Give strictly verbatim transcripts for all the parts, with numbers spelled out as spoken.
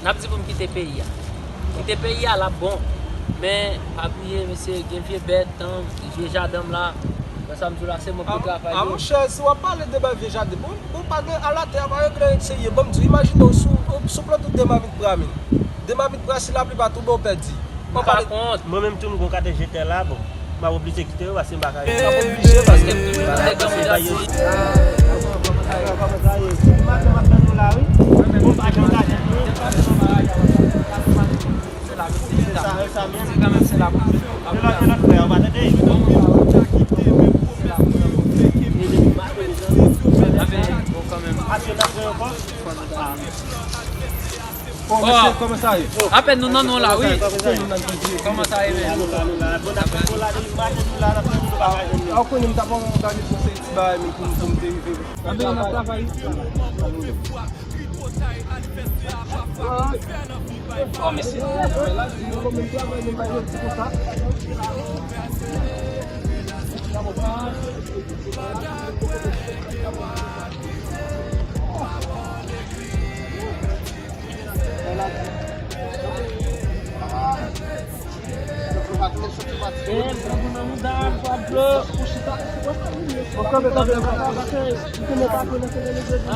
N ap di pou m kite peyi a. Kite peyi a, l ap bon. Men, pa bliye, mesye, gen vye bèt, tan, vye jadanm la. Nan sa m di w la, se mwen pou travay yo. A, monchè, si w ap pale de bay vye jadanm, bon, bon, pa gen, alatè a pa regle, serye. Bon, m di w, imajine w sou, sou plante de mavit pra, men. De mavit pra, si lapli pa tonbe, w pèdi. Mwen pa kont. Mwen menm tou, m gon katè jetè la, bon. M ap oblije kite yo, paske m pa ka rete. M ap oblije, paske m toujou tande granmoun nan di. Kòman sa ye? Maten m ap tann nou la, wi. Bon, pa janm ka jwenn nou. Se la, se la. Se kanmenm se la. E lòt, e lòt frè, ou pa tande? Ape, bon, kanmenm. Ape, n ap jwenn ankò. Bon, mesye, kòman sa ye? Apèn nou nan non la, wi. Kòman sa ye, men? Ou konnen m t ap òganize yon seri ti bagay, men pou, pou m te rive. Anben, n ap travay. Fò, mesye.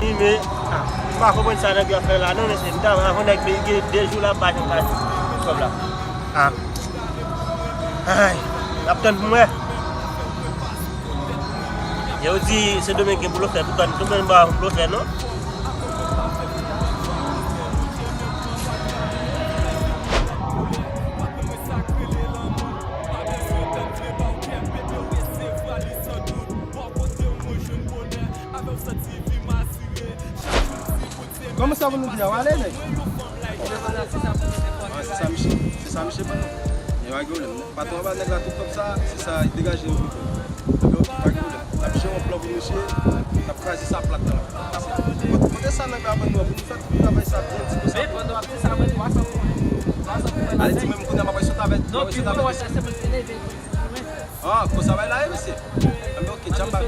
Wi, men, ah, m pa konprann sa nèg yo ap fè la, non, mesye. M ta avan nèg li gen de jou la, m pa janm ka jwenn kòb la. Ah. Ay, n ap tann pou m wè. Yo di Sendomeng gen blofè, poutan Sendomeng pa blofè, non. Kòman sa pou nou di a, w ale, nèg? Ah, se sa misye, se sa misye ban nou. Men pa gen pwoblèm. Patwon an ba nèg la tout kòb sa, se sa, degaje yo pito. Ebyen, ok, pa gen pwoblèm. N ap jere yon plan pou misye, n ap kraze sa plat la. Kote, kote sa nèg la ban nou an, pou nou fè tout travay sa byen ti konsa. Men pandan w ap di sa, mwen twa san pou mwen. Twa san pou mwen. Ale di menm kounye a, m ap sot avèk, m ap sot avèk. Ah, konsa bay la ye, mesye. Anben, ok, djab ba.